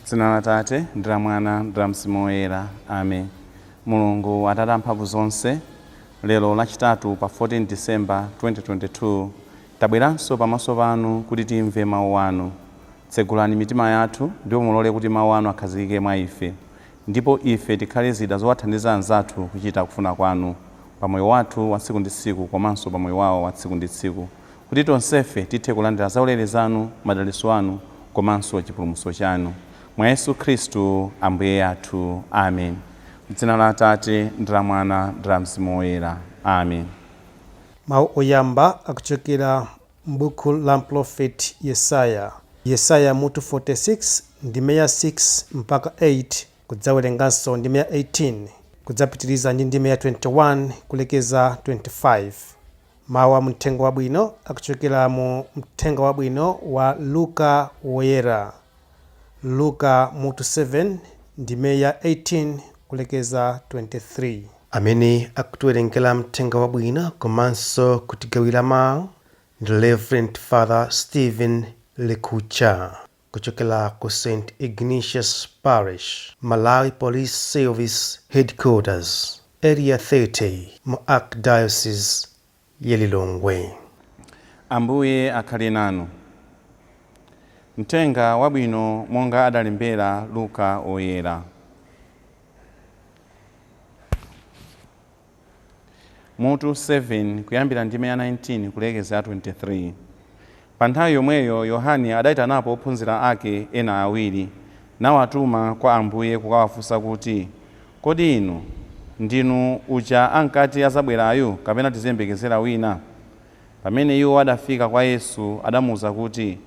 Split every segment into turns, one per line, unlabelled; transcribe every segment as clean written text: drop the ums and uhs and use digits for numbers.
Dzina la Tate ndi la Mwana ndi la Mzimu Woyera. Amen. Mulungu Atate amphamvu zonse, lero Lachitatu pa 14 December 2022, tabweranso pamaso panu kuti timve mawu anu. Tsegulani mitima yathu ndipo mulole kuti mawu anu akhazikike mwa ife, ndipo ife tikhale zida zowathandiza anzathu kuchita kufuna kwanu pa moyo wathu wa tsiku ndi tsiku komanso pa moyo wawo wa tsiku ndi tsiku, kuti tonsefe tithe kulandira zaulere zanu, madalitso anu komanso chipulumutso chanu. Mwa Yesu Khristu Ambuye athu. Amen. M'dzina la Atate ndi la Mwana ndi la Mzimu Woyera. Amen.
Mawu oyamba akuchokera m'buku la mprofeti Yesaya. Yesaya mutu 46 ndime ya 6 mpaka 8, kudzawerenganso ndime ya 18, kudzapitiriza ndi ndime ya 21 kulekeza 25. Mawu a mthenga wabwino akuchokera mu mthenga wabwino wa Luka Woyera. Luka mutu 7 ndime ya 18 kulekeza 23. Amene akutiwerengera mthenga wabwino komanso kutigawira mawu ndi Reverend Father Stephen Lekucha kuchokera ku St Ignatius Parish, Malawi Police Service Headquarters, Area 30 mu Archdiocese ya Lilongwe.
Ambuye akhale nanu. Mthenga wabwino monga adalembera Luka Oyera. Mutu 7 kuyambira ndime ya 19 kulekeza ya 23. Pa nthawi yomweyo Yohane adaitanapo ophunzira ake ena awiri, nawatuma kwa Ambuye kukawafunsa kuti, Kodi inu ndinu uja ankati adzabwerayu, kapena tiziyembekezera wina? Pamene iwo adafika kwa Yesu, adamuuza kuti,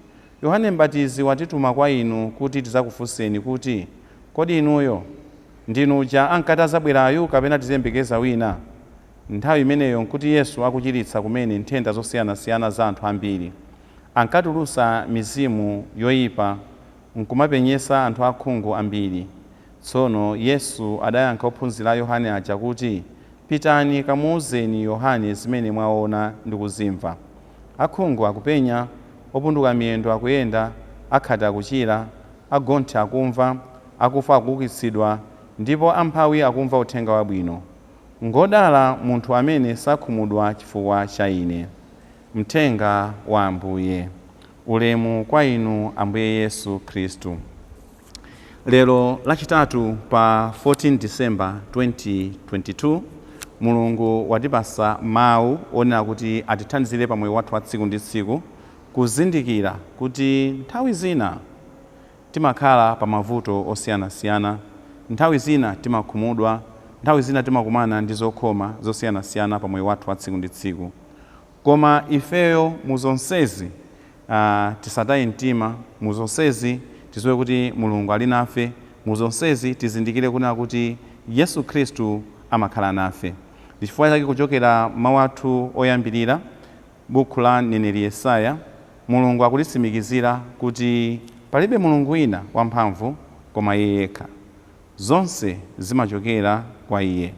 Yohane Mbatizi watituma kwa inu kuti tidzakufunseni kuti, Kodi inuyo ndinu uja ankati adzabwerayu, kapena tiziyembekeza wina? Nthawi imeneyo nkuti Yesu akuchiritsa kumene nthenda zosiyanasiyana za anthu ambiri. Ankatulutsa mizimu yoipa nkumapenyetsa anthu akhungu ambiri. Tsono Yesu adayankha ophunzira a Yohane aja kuti, Pitani kamuuzeni Yohane zimene mwaona ndi kuzimva. Akhungu akupenya, opunduka miyendo akuyenda, akhate akuchira, agonthi akumva, akufa akuukitsidwa, ndipo amphawi akumva uthenga wabwino. Ngwodala munthu amene sakhumudwa chifukwa cha Ine. Mthenga wa Ambuye. Ulemu kwa inu Ambuye Yesu Khristu. Lero Lachitatu pa 14 December 2022, Mulungu watipasa mawu onena kuti atithandizire pa moyo wathu wa tsiku ndi tsiku kuzindikira kuti nthawi zina timakhala pa mavuto osiyanasiyana, nthawi zina timakhumudwa, nthawi zina timakumana ndi zokhoma zosiyanasiyana pa moyo wathu wa tsiku ndi tsiku. Koma ifeyo mu zonsezi tisataye mtima, mu zonsezi tidziwe kuti Mulungu ali nafe, mu zonsezi tizindikire kunena kuti Yesu Khristu amakhala nafe. Ndi chifukwa chake kuchokera mawu athu oyambirira, bukhu la mneneri Yesaya, Mulungu akutitsimikizira kuti palibe Mulungu wina wamphamvu koma Iye yekha. Zonse zimachokera kwa Iye.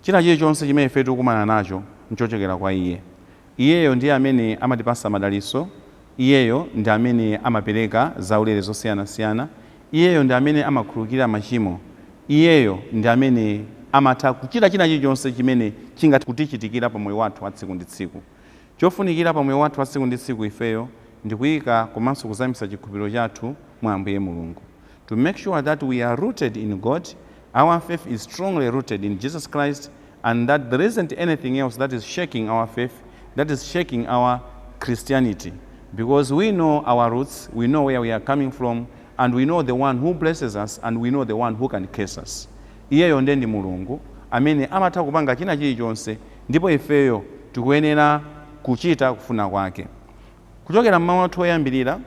China chilichonse chimene ife tikukumana nacho nchochokera kwa Iye. Iyeyo ndiye amene amatipasa madalitso, Iyeyo ndi amene amapereka zaulere zosiyanasiyana, Iyeyo ndi amene amakhululukira machimo, Iyeyo ndi amene amatha kuchita china chilichonse chimene chingathe kutichitikira pa moyo wathu wa tsiku ndi tsiku. Chofunikira pa moyo wathu wa tsiku ndi tsiku ifeyo ndi kuyika komanso kuzamitsa chikhulupiriro chathu mwa Ambuye Mulungu. To make sure that we are rooted in God, our faith is strongly rooted in Jesus Christ, and that there isn't anything else that is shaking our faith, that is shaking our Christianity. Because we know our roots, we know where we are coming from, and we know the one who blesses us, and we know the one who can curse us. Iyeyo ndiye ndi Mulungu amene amatha kupanga china chilichonse, ndipo ifeyo tikuyenera kuchita kufuna kwake. Kuchokera mmawu athu oyambirira,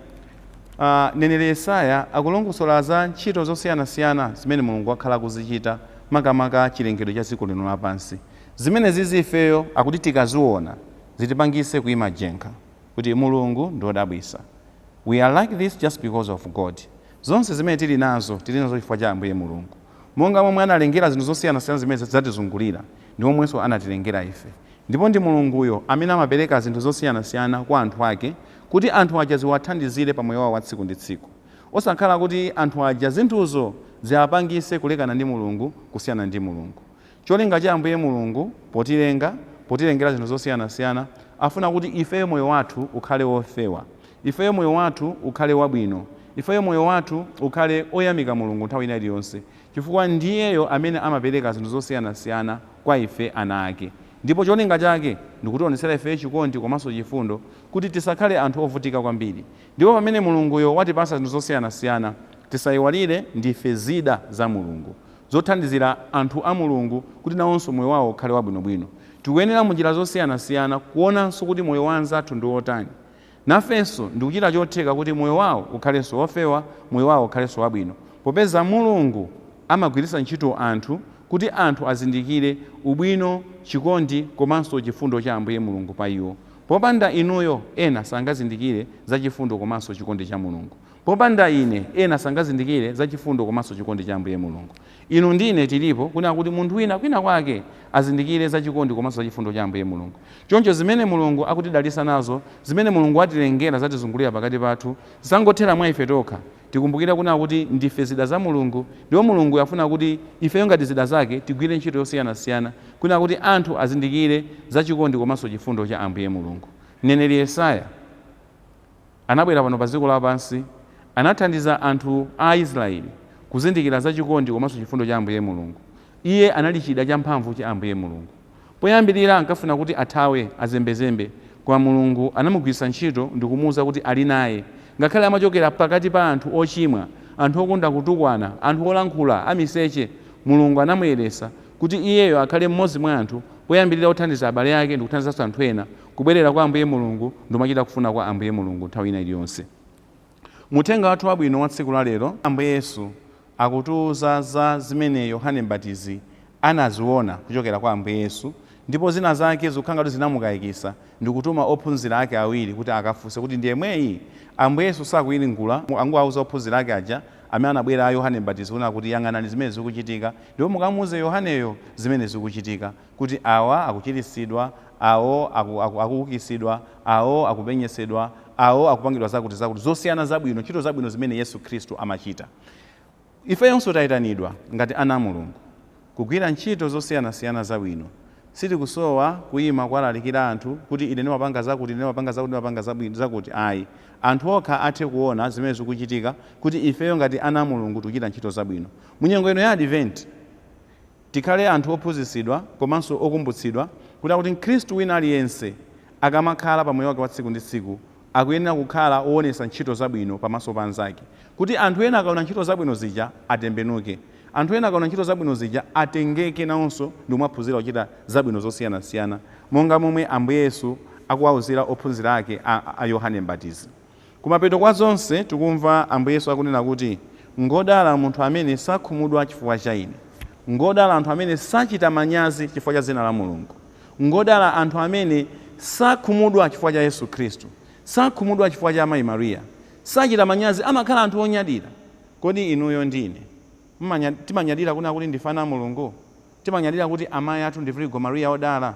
mneneri Yesaya akulongosola za ntchito zosiyanasiyana zimene Mulungu wakhala akuzichita, makamaka chilengedwe cha dziko lino lapansi. Zimenezizi ifeyo akuti tikaziona zitipangise kuima jenkha kuti Mulungu ndi wodabwisa. We are like this just because of God. Zonse zimene tili nazo, tili nazo chifukwa cha Ambuye Mulungu. Monga momwe analengera zinthu zosiyanasiyana zimene zatizungulira, ndi momwenso anatilengera ife. Ndipo ndi Mulunguyo amene amapereka zinthu zosiyanasiyana kwa anthu ake kuti anthu aja ziwathandizire pa moyo wawo wa tsiku ndi tsiku. Osakhala kuti anthu aja zinthuzo ziwapangise kulekana ndi Mulungu, kusiyana ndi Mulungu. Cholinga cha Ambuye Mulungu potilenga, potilengera zinthu zosiyanasiyana, afuna kuti ifeyo moyo wathu ukhale wofewa, ifeyo moyo wathu ukhale wabwino, ifeyo moyo wathu ukhale oyamika Mulungu nthawi ina iliyonse, chifukwa ndiyeyo amene amapereka zinthu zosiyanasiyana kwa ife ana ake. Ndipo cholinga chake ndikutionetsera ifeyo chikondi komanso chifundo, kuti tisakhale anthu ovutika kwambiri. Ndipo pamene Mulunguyo watipasa zinthu zosiyanasiyana, tisayiwalire ndife zida za Mulungu zothandizira anthu a Mulungu kuti nawonso moyo wawo ukhale wabwinobwino. Tikuyenera munjira zosiyanasiyana kuonanso kuti moyo wa anzathu ndi wotani, nafenso ndikuchita chotheka kuti moyo wawo ukhalenso wofewa, moyo wawo ukhalenso wabwino, popeza Mulungu amagwiritsa ntchito anthu kuti anthu azindikire ubwino, chikondi komanso chifundo cha Ambuye Mulungu pa iwo. Popanda inuyo, ena sangazindikire za chifundo komanso chikondi cha Mulungu. Popanda ine, ena sangazindikire za chifundo komanso chikondi cha Ambuye Mulungu. Inu ndine tilipo kunena kuti munthu wina kwina kwake azindikire za chikondi komanso za chifundo cha Ambuye Mulungu. Choncho zimene Mulungu akutidalitsa nazo, zimene Mulungu atilengera zatizungulira pakati pathu, zisangothera mwa ife tokha. Tikumbukire kunena kuti ndife zida za Mulungu, ndipo Mulungu afuna kuti ifeyo ngati zida zake tigwire ntchito yosiyanasiyana kunena kuti anthu azindikire za chikondi komanso chifundo cha Ambuye Mulungu. Mneneri Yesaya anabwera pano pa dziko lapansi, anathandiza anthu a Israeli kuzindikira za chikondi komanso chifundo cha Ambuye Mulungu. Iye anali chida champhamvu cha Ambuye Mulungu. Poyambirira ankafuna kuti athawe azembezembe, koma Mulungu anamugwiritsa ntchito ndikumuwuza kuti ali naye. Ngakhale amachokera pakati pa anthu ochimwa, anthu okonda kutukwana, anthu olankhula amiseche, Mulungu anamuyeresa kuti iyeyo akhale mmodzi mwa anthu poyambirira othandiza abale ake ndikuthandizanso anthu ena kubwerera kwa Ambuye Mulungu ndimachita kufuna kwa Ambuye Mulungu nthawi ina iliyonse. Muthenga wathu wabwino wa tsiku la lero, Ambuye Yesu akutiwuza za zimene Yohane Mbatizi anaziona kuchokera kwa Ambuye Yesu, ndipo zina zake zikukhala ngati zinamukayikitsa ndikutuma ophunzira ake awiri kuti akafunse kuti ndiye mweyi. Ambuye Yesu sakuyiringula, angowauza ophunzira ake aja amene anabwera a Yohane Mbatizi kunena kuti yang'anani zimene zikuchitika, ndipo mukamuuze Yohaneyo zimene zikuchitika, kuti awa akuchiritsidwa, awo akuukitsidwa, awo akupenyetsedwa, awo akupangidwa zakuti zakuti zosiyana zabwino, ntchito zabwino zimene Yesu Khristu amachita. Ifeyonso tayitanidwa ngati ana a Mulungu kugwira ntchito zosiyanasiyana zabwino. Sitikusowa kuyima kuwalalikira anthu kuti ine ndimapanga zakuti, ine ndimapanga zakuti, ndimapanga zakuti, ayi. Anthu okha athe kuona zimene zikuchitika kuti ifeyo ngati ana a Mulungu tikuchita ntchito zabwino. Munyengo ino ya Advent tikhale anthu ophunzitsidwa komanso okumbutsidwa kuti mkhristu wina aliyense akamakhala pa moyo wake wa tsiku ndi tsiku akuyenera kukhala woonetsa ntchito zabwino pamaso pa anzake, kuti anthu ena akaona ntchito zabwino zija atembenuke, anthu ena akaona ntchito zabwino zija atengeke nawonso ndi kumaphunzira kuchita zabwino zosiyanasiyana, monga momwe Ambuye Yesu akuwauzira ophunzira ake a Yohane Mbatizi. Kumapeto kwa zonse tikumva Ambuye Yesu akunena kuti ngodala munthu amene sakhumudwa chifukwa cha ine, ngodala anthu amene sachita manyazi chifukwa cha dzina la Mulungu, ngodala anthu amene sakhumudwa chifukwa cha Yesu Khristu, sakhumudwa chifukwa cha Amayi Mariya, sachita manyazi, amakhala anthu onyadira. Kodi inuyo ndine timanyadira kunena kuti ndife ana a Mulungu? Timanyadira kuti amayi athu ndi Virgo Maria odala?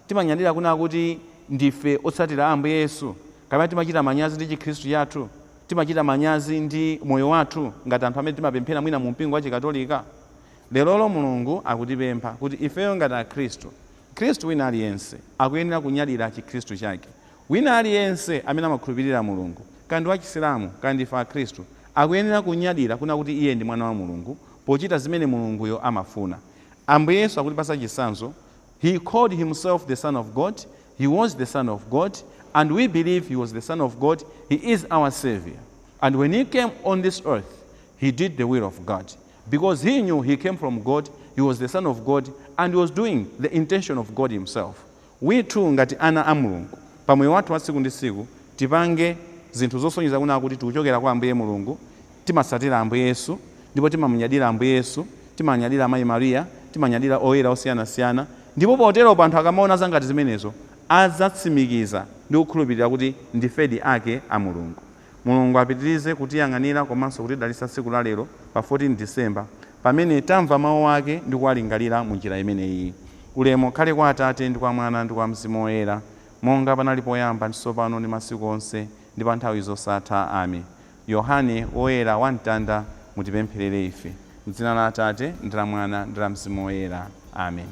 Timanyadira kunena kuti ndife otsatira a Ambuye Yesu? Kapena timachita manyazi ndi chikhristu chathu? Timachita manyazi ndi moyo wathu ngati anthu amene timapemphera mwina mu mpingo wa Chikatolika? Lerolo Mulungu akutipempha kuti ifeyo ngati akhristu, khristu wina aliyense akuyenera kunyadira chikhristu chake. Wina aliyense amene amakhulupirira Mulungu, kandi wa Chisilamu kandi ife akhristu, akuyenera kunyadira kunena kuti iye ndi mwana wa Mulungu pochita zimene Mulunguyo amafuna. Ambuye Yesu akutipatsa chitsanzo. He called himself the Son of God. He was the Son of God, and we believe he was the Son of God. He is our Savior, and when he came on this earth, he did the will of God, because he knew he came from God. He was the Son of God, and he was doing the intention of God himself. We too ngati ana a Mulungu, pamoyo wathu wa tsiku ndi tsiku tipange zinthu zosonyeza kunena kuti tikuchokera kwa Ambuye Mulungu, timatsatira Ambuye Yesu, ndipo timamunyadira Ambuye Yesu, timanyadira Amayi Mariya, timanyadira oyera osiyanasiyana. Ndipo poteropo anthu akamaona zangati zimenezo adzatsimikiza ndi kukhulupirira kuti ndifedi ake a Mulungu. Mulungu apitirize kutiyang'anira komanso kutidalitsa tsiku la lero pa 14 Disemba, pamene tamva mawu ake ndi kuwalingalira mu njira imeneyi. Ulemu ukhale kwa Atate ndi kwa Mwana ndi kwa Mzimu Woyera, monga panali poyamba ndi tsopano ndi masiku onse ndi pa nthawi zosatha. Amen. Yohane Woyera wa Mtanda, mutipempherere ife. M'dzina la Atate, ndi la Mwana, ndi la Mzimu Woyera. Amen.